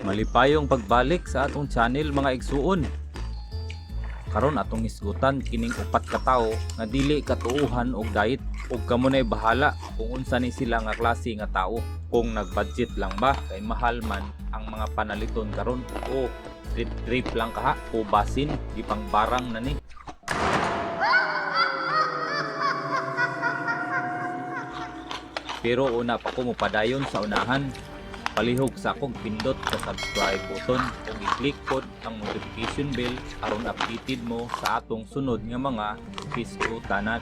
Malipayong pagbalik sa atong channel, mga igsuon. Karon atong hisgutan kining upat ka tawo nga dili katuuhan og diet, ug kamo nay bahala kung unsa ni sila nga klase nga tao. Kung nag-budget lang ba kay mahal man ang mga panaliton karon, o trip trip lang kaha, o basin gipang barang na ni. Pero una pa ko mopadayon sa unahan, palihog sa akong pindot sa subscribe button ug i-click pod ang notification bell aron updated mo sa atong sunod nga mga hisgutanan.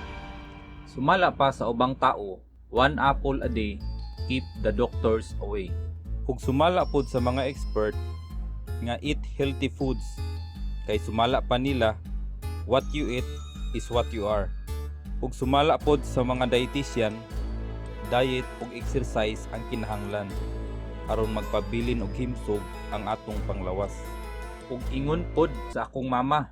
Sumala pa sa ubang tao, one apple a day keep the doctors away. Ug sumala pod sa mga expert nga eat healthy foods kay sumala pa nila, what you eat is what you are. Ug sumala pod sa mga dietitian, diet ug exercise ang kinahanglan aron magpabilin og himsog ang atong panglawas. Ug ingon pod sa akong mama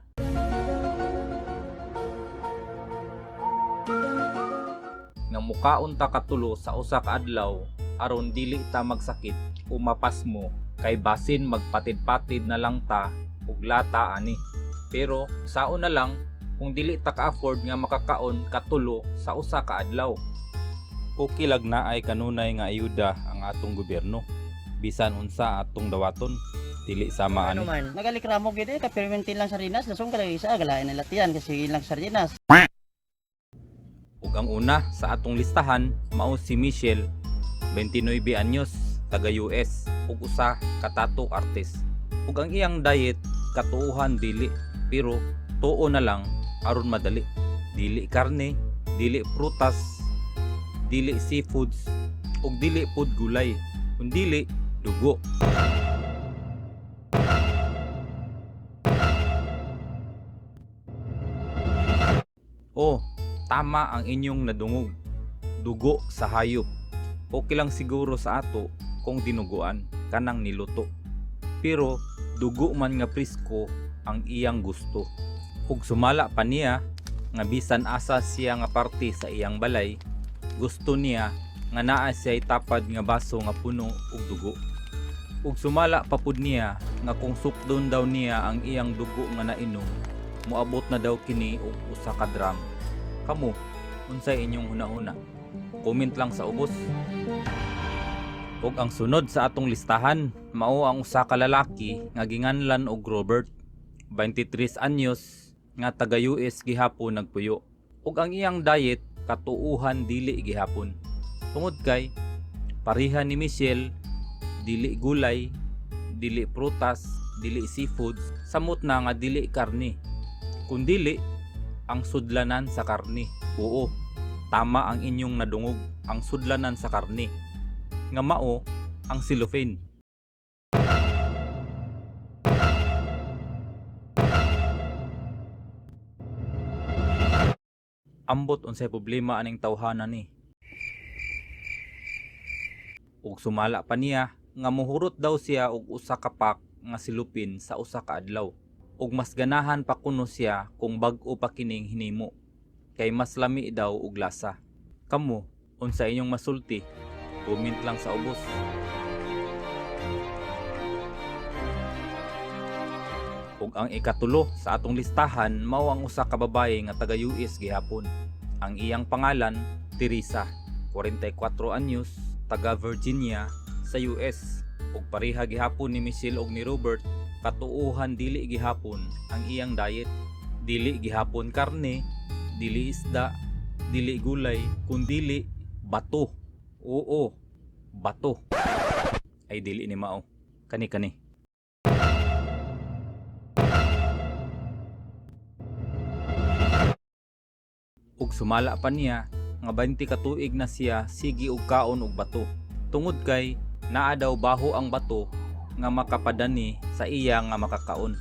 nga mukaon ta katulo sa usa ka adlaw aron dili ta magsakit o mapasmo, kay basin magpatid-patid na lang ta og lata ani. Pero sao na lang kung dili ta ka-afford nga makakaon katulo sa usa ka adlaw? Okay lag naay kanunay nga ayuda ang atong gobyerno. Bisan unsa atong dawaton, dili sama Ano ani. man, nagalikramo gid eh, kapirmintin lang sardinas, lasong kada isa, galain na latian kasi lang sardinas. Ug ang una sa atong listahan mao si Michelle, 29 anyos, taga US ug usa ka tattoo artist. Ug ang iyang diet katuuhan dili, pero tuo na lang aron madali. Dili karne, dili prutas, dili seafoods ug dili pud gulay, kundili dugo. Oh, tama ang inyong nadungog. Dugo sa hayop. Okay lang siguro sa ato kung dinuguan kanang niluto. Pero dugo man nga presko ang iyang gusto. Ug sumala pa niya nga bisan asa siya nga parte sa iyang balay, gusto niya nga naa siya'y tapad nga baso nga puno og dugo. Ug sumala pa pud niya nga kung sukdon daw niya ang iyang dugo nga nainom, moabot na daw kini og usa ka drum. Kamo, unsay inyong hunahuna? Comment lang sa ubos. Ug ang sunod sa atong listahan, mao ang usa ka lalaki nga ginganlan og Robert, 23 anyos, nga taga US gihapon nagpuyo. Ug ang iyang diet katuuhan dili gihapon. Tungod kay pareha ni Michelle, dili gulay, dili prutas, dili seafoods, samot na nga dili karne. Kundili ang sudlanan sa karne. Oo, tama ang inyong nadungog, ang sudlanan sa karne. Nga mao ang cellophane. Ambot unsay problema aning tawhana ni. Ug sumala pa niya nga muhurot daw siya og usa ka pack nga cellophane sa usa ka adlaw. Ug mas ganahan pa kuno siya kung bag-o pa kining hinimo kay mas lami daw og lasa. Kamo, unsa inyong masulti? Comment lang sa ubos. Ug ang ikatulo sa atong listahan mao ang usa ka babaye nga taga US gihapon. Ang iyang pangalan Teresa, 44 anyos, taga Virginia sa US. Ug pareha gihapon ni Michelle ug ni Robert, katuuhan dili gihapon ang iyang diet. Dili gihapon karne, dili isda, dili gulay, kundili bato. Oo, bato. Ay, dili ni mao. Kani kani. Ug sumala pa niya nga 20 ka tuig na siya sige og kaon og bato. Tungod kay naa daw baho ang bato nga makapadani sa iya nga makakaon.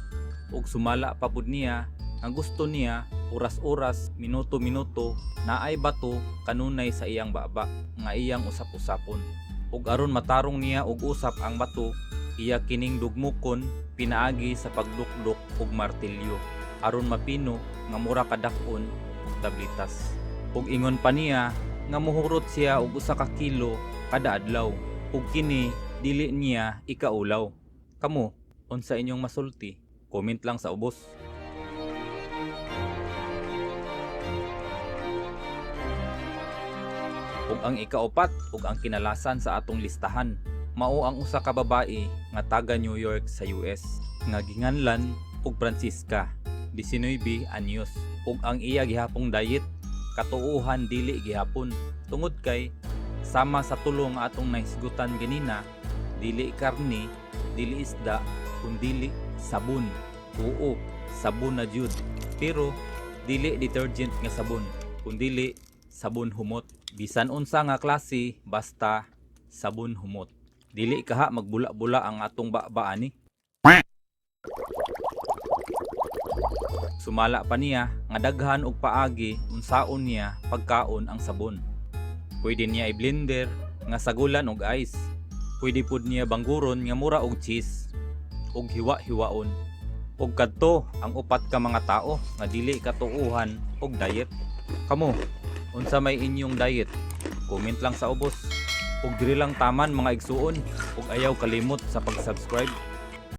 Ug sumala pa pud niya nga gusto niya oras-oras, minuto-minuto naay bato kanunay sa iyang baba nga iyang usap-usapon. Ug aron matarong niya og usap ang bato, iya kining dugmukon pinaagi sa pagdukduk og martilyo aron mapino nga mura kadak-on og tablitas. Ug ingon pa niya nga muhurot siya og usa ka kilo kada adlaw, ug kini dili niya ikaulaw. Kamo, unsa inyong masulti? Comment lang sa ubos. Ug ang ikaupat ug ang kinalasan sa atong listahan, mao ang usa ka babae nga taga New York sa US nga ginganlan og Francisca, 19 anyos, ug ang iya gihapong diet, katuohan dili gihapon tungod kay sama sa tulo nga atong nahisgutan ganina, dili karne, dili isda, kundili sabon. Oo, sabon na jud, pero dili detergent nga sabon, kundili sabon humot. Bisan unsa nga klase, basta sabon humot. Dili kaha magbula-bula ang atong baba ani. Sumala pa niya nga daghan og paagi unsaon niya pagkaon ang sabon. Pwede niya i-blender nga sagulan og ice. Pwede pud niya bangguron nga mura og cheese ug hiwa-hiwaon. Ug kadto ang upat ka mga tao nga dili katuohan og diet. Kamo, unsa may inyong diet? Comment lang sa ubos. Ug diri lang taman, mga igsuon, ug ayaw kalimot sa pag-subscribe.